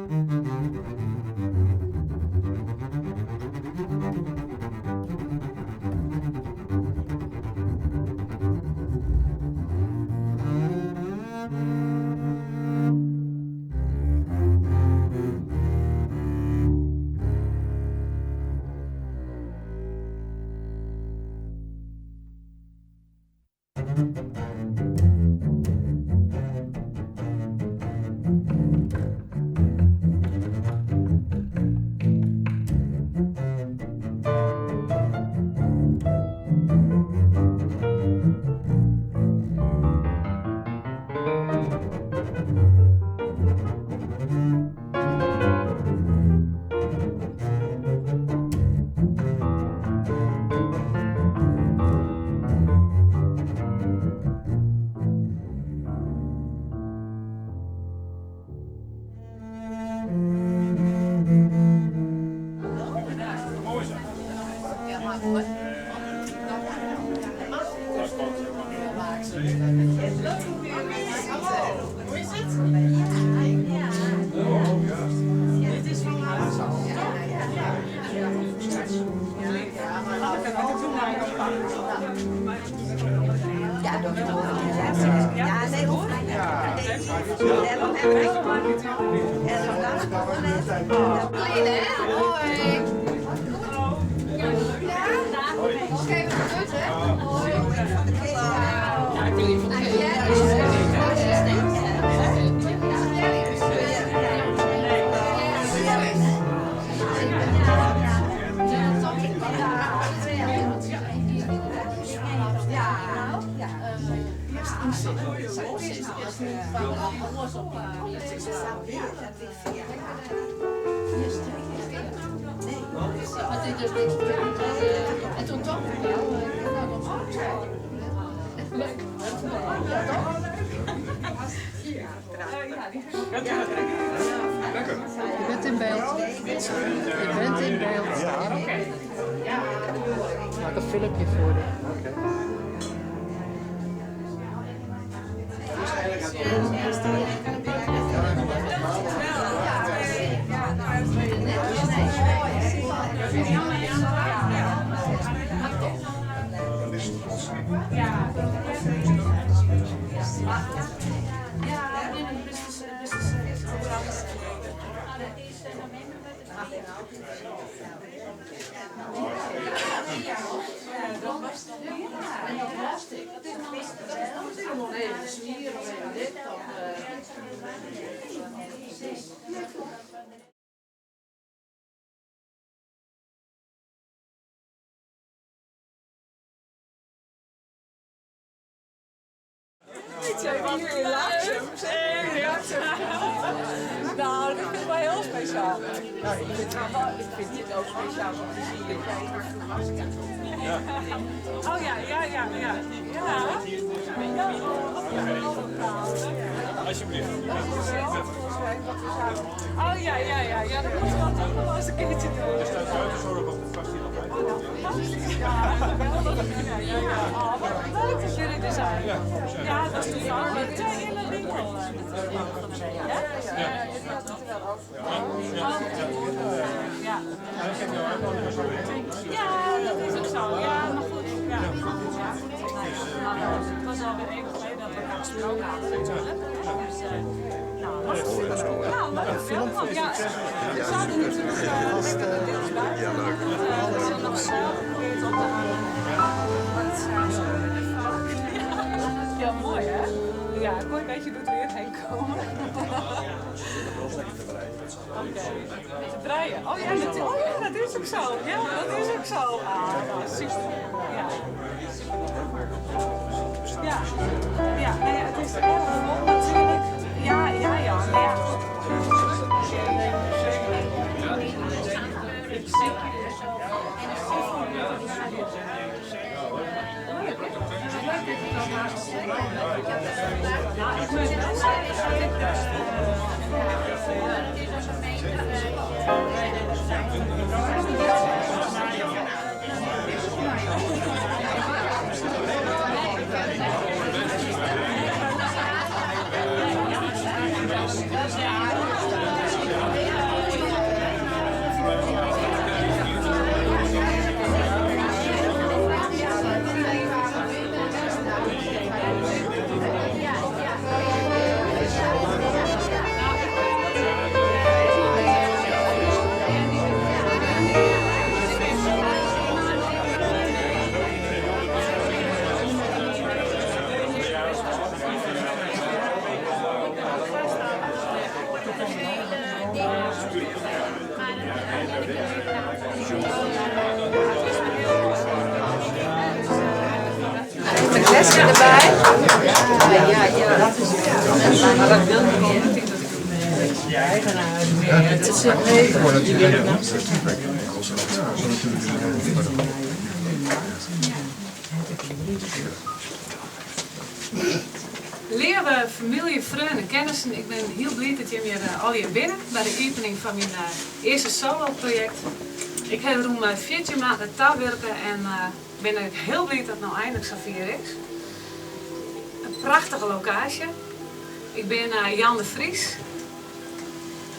Je bent in beeld. Je bent in beeld. Ik maak een filmpje voor je. Hier in Laaksum. Nou, dat vind ik wel heel speciaal. Nou, ik vind dit ook speciaal om te zien dat jij Ja. Oh ja, ja, ja, ja. Ja. Alsjeblieft. Oh ja, ja, ja, ja, dat moeten we toch nog wel eens een keertje doen. Er staat buitenzorg op de vast hier altijd. Ja, geweldig. Ja, ja, ja. Oh, wat leuk dat jullie er zijn. Ja, dat is toevallig meteen in de winkel. Ja? Ja. Ja. Ja, dat is ook zo. Ja, maar goed. Ja. Het was alweer even geleden dat we elkaar gesproken hadden natuurlijk. Dus, nou, nou, leuk. Welkom. Ja, we zouden natuurlijk lekker deels buiten. Maar goed, we nog snel geprobeerd op te halen. Maar het is Ja, mooi hè? Ja, ik kon een beetje door het weer heen komen. Oké. Te breien. Oh ja, dat, oh ja, dat is ook zo. Ja, dat is ook zo. Ah, nou, super. Ja. Super. Ja. Ja, nou ja, het is erg vol natuurlijk. Ja, ja, ja. Nou ja, goed. Nou, ik moet wel zeggen dat ik Even in gleske derby. Ja, ja. Maar dat wil niet. Het is Leave famylje, freonen en kennissen, ik bin hiel bliid dat jimme hjir allegear binne by de iepening fan myn earste soloprojekt. Ik ha der rûn 14 maand nei tawurke en bin ek hiel bliid dat it no einlik safier is. In prachtige lokaasje. Ik bin Jan de Vries.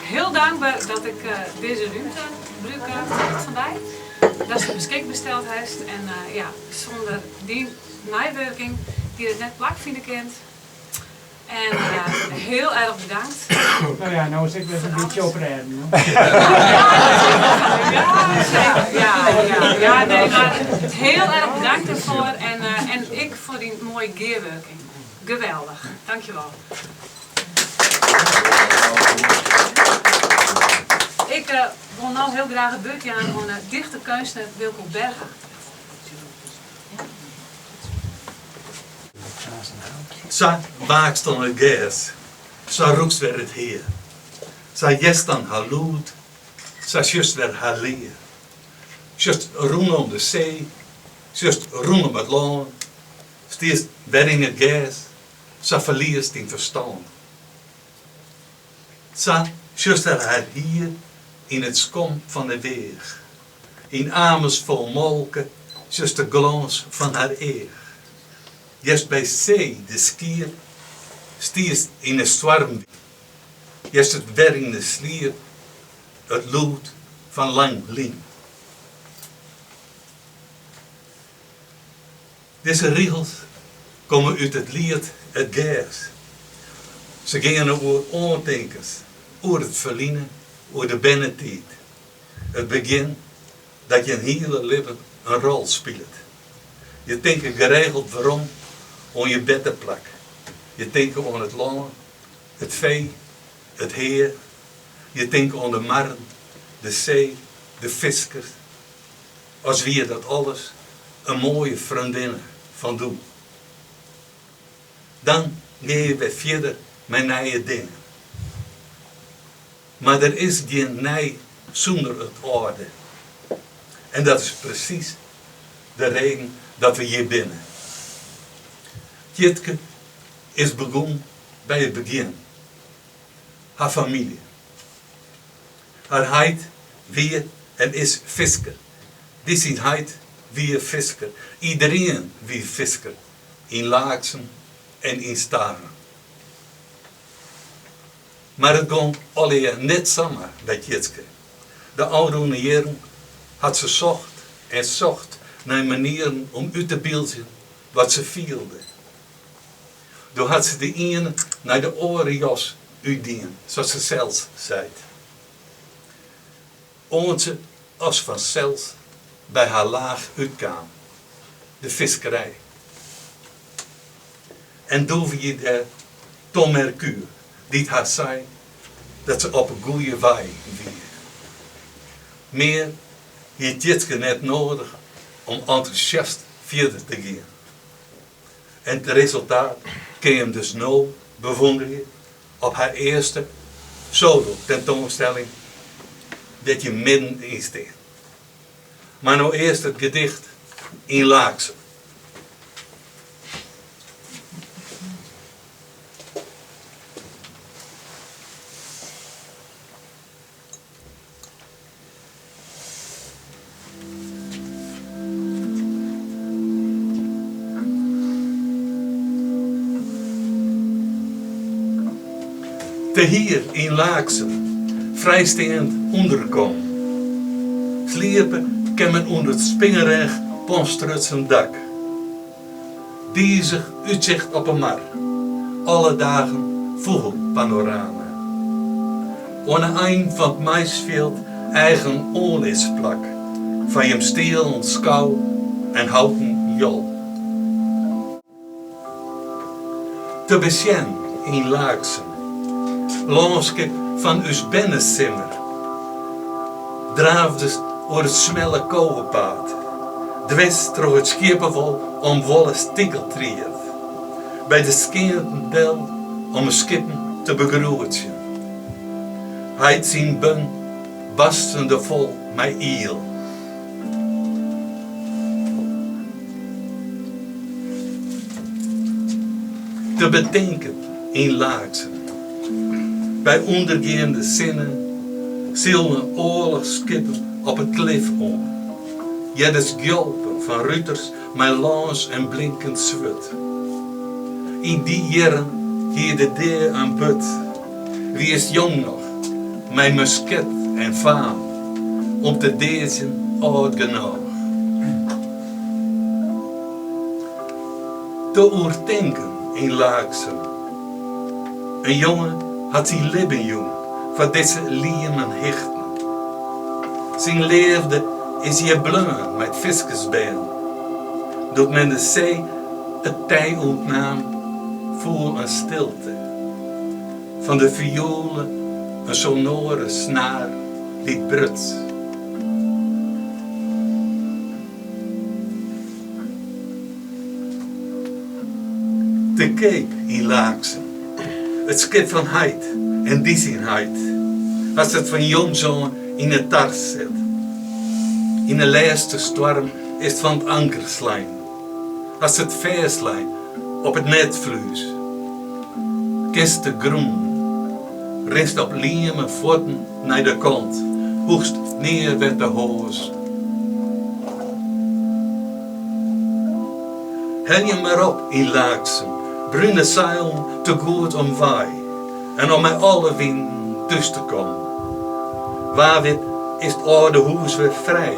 Hiel dankber dat ik dizze rúmte brûke mocht fan dy. Datst it beskikber steld hast en ja, sûnder dyn meiwurking hie dit net plakfine kind. En hiel erch bedankt. No ja, no is ek wer in bytsje oprêden. Ja, seker. Ja, ja, ja, nee, mar hiel erch bedankt dêrfoar en, en ek foar dyn moaie gearwurking. Geweldich. Dankjewol. Ik wol no hiel graach it wurd jaan oan dichter keunstner Wilco Berga. Sa waakst dan it gers, sa rûkst wer it hea. Sa hearst dan har lûd, sa sjochst wer har lea. Sjochst rûnom de see, sjochst rûnom it lân, stiest wer yn it gers, sa ferliest dyn ferstân. Sa sjochst har hier yn it skom fan 'e weach. Yn amers fol molke sjochst de glâns fan har each. Hearst by see de skiep, stiest yn 'e stoarm, hearst it wer yn 'e sliep, it lûd fan lang lyn. Dizze rigels komme út it liet It Gers. Se geane oer oantinkens, oer it ferline, oer de bernetiid. It begjin dat jin hiele libben in rol spilet. Je tinke geregeld werom oan je berteplak. Je tinke oan it lân, it fee, it hea. Je tinke oan de marren, de see, de fiskers. As wie dat alles in moaie freondinne fan doe. Dan gean je wer fierder mei nije dingen. Mar der is gjin nij sûnder it âlde. En dat is presys de reden dat we hjir binne. Tjitske is begûn by it begjin, har famylje. Har heit wie en is fisker. Dy syn heit wie fisker. Iderien wie fisker, yn Laaksum en yn Starum. Mar it gong allegear net samar by Tjitske. De ôfrûne jierren hat se socht en socht nei manieren om út te byldzjen wat se fielde. Doe hat se de iene nei de oare jas útdien, sa't se sels seit. Oant se as fansels by har laach útkaam, de fiskerij. En doe wie dêr Tom Mercuur, dy't har sei dat se op 'e goeie wei wie. Mear hie Tjitske net noadich om entûsjast fierder te gean. En it resultaat kin jim dus no bewûnderje op har earste solo-tentoanstelling dêr't je midden yn stean. Mar no earst it gedicht Yn Laaksum. Te hier yn Laaksum, frijsteand ûnderkommen. Sliepe kin men ûnder it spingerich panstrutsen dak. Dizich útsicht op 'e mar, alle dagen fûgelpanorama. Oan 'e ein fan 't maisfjild eigen oanlisplak foar jim stielen skou en houten jol. Te besjen yn Laaksum, lânskip fan ús bernesimmer. Draafdest oer it smelle kowepaad, dwers troch it skieppewol omwuolle stikeltried, by de skeanten del om 'e skippen te begroetsjen. Heit syn bun barstende fol mei iel. Te betinken yn Laaksum. By ûndergeande sinne sylden oarlochsskippen op it klif oan. Heardest gjolpen fan ruters mei lâns en blinkend swurd. Yn dy jierren hie de dea in burd. Wiest jong noch, mei musket en faam, om te deadzjen âld genôch. Te oertinken yn Laaksum. In jonge hat syn libben jûn foar dizze liemen hichten. Syn leafde is hjir bleaun mei 't fiskersbern. Doe't men de see it tij ûntnaam, foel in stilte. Fan de fioele in sonoare snaar dy't bruts. Te keap yn Laaksum. It skip fan heit en dy syn heit. Hast it fan jongs oan yn 'e tars set. Yn 'e lêste stoarm is 't fan 't anker slein. Hast it fêstlein op it netflues. Kinst de grûn. Rinst op lieme fuotten nei de kant, hoechst nea wer te hoazen. Helje mar op yn Laaksum, brune seilen te goed om wei en om mei alle winen thús te kommen. Wa wit is 't âlde hûs wer frij,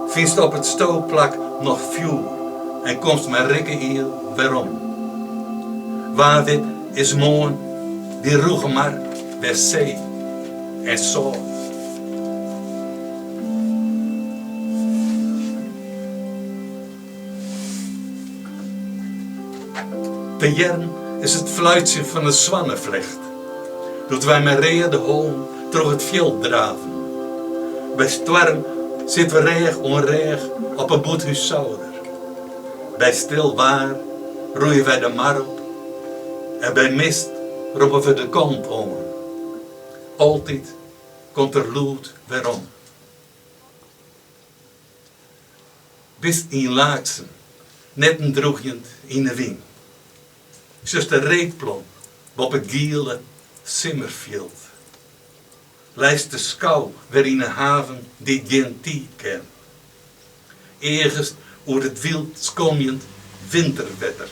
fynst op it stookplak noch fjoer en komst mei rikke iel werom. Wa wit is moarn dy rûge mar wer see en sâlt. Te hearren is it fluitsjen fan 'e swanneflecht, doe't wy mei reade hollen troch it fjild draven. By stoarm sitte we rêch oan rêch op 'e bûthússouder. By stil waar roeie wy de mar op en by mist roppe we de kant oan. Altyd komt der lûd werom. Bist yn Laaksum, netten drûgjend yn 'e wyn. Sjochst de reekplom boppe it giele simmerfjild. Leist de skou wer yn 'e haven dy't gjin tiid ken. Eagest oer it wyld skomjend winterwetter.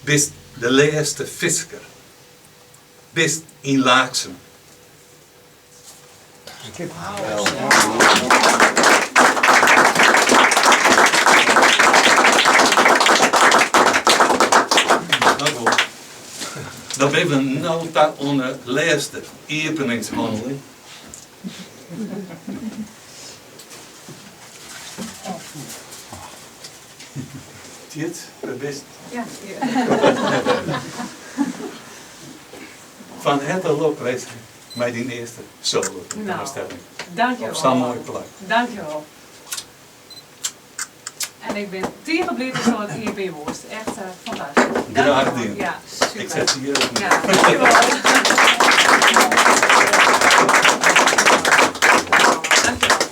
Bist de lêste fisker. Bist yn Laaksum. Dan binne we no ta oan de lêste iepeningshanneling. Tjits, wêr bist? Ja. Fan herte lokwinske mei dyn earste solo-tentoanstelling. Nou, Op sa'n moai plak. Dankjewol. En ik bin tige bliid datsto it iepenje woest. Echt fantastysk. Graach dien. Ja, super. Ik set se hjir op near. Ja, dankjewol. Dankjewol.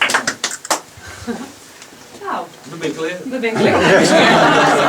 Nou. We binne klear. We binne klear.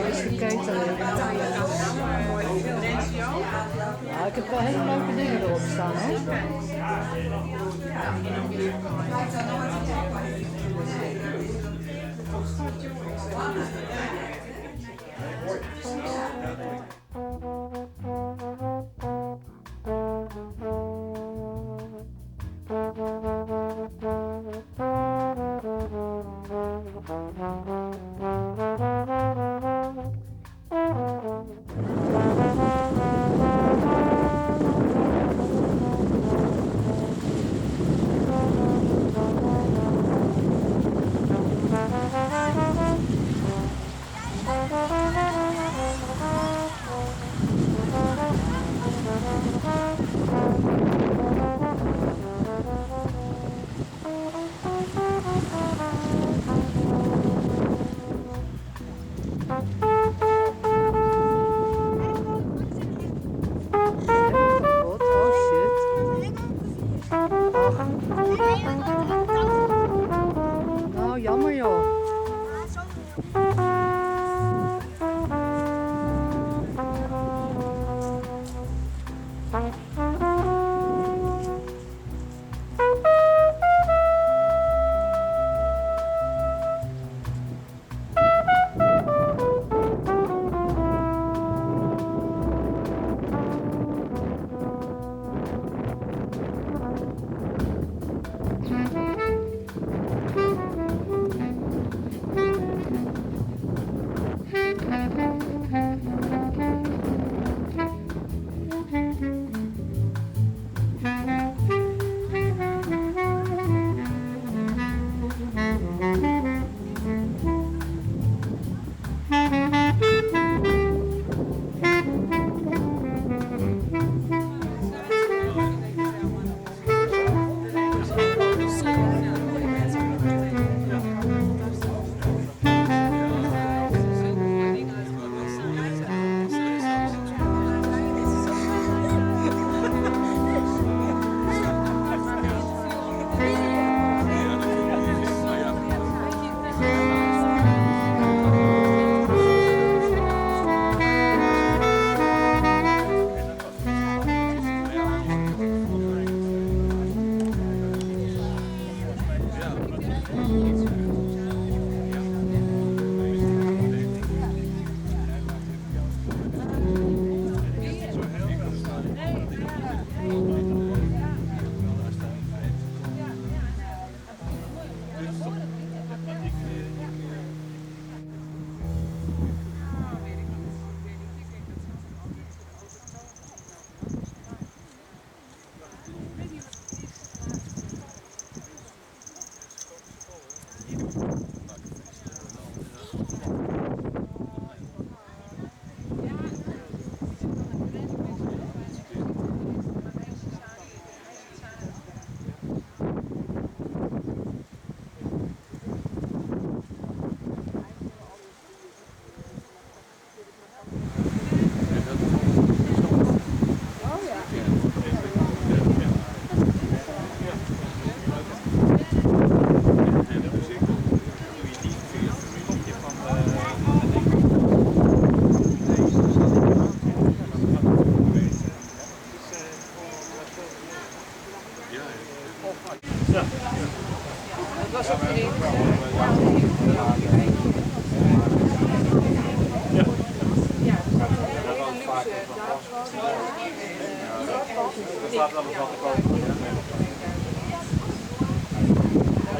Is de ketel even. Ja, ik heb wel hele leuke dingen erop staan, hè? Oh shit. Ach. Nou, jammer joh.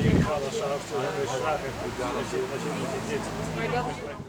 Jullie gaan dan s'avonds als je niet in dit.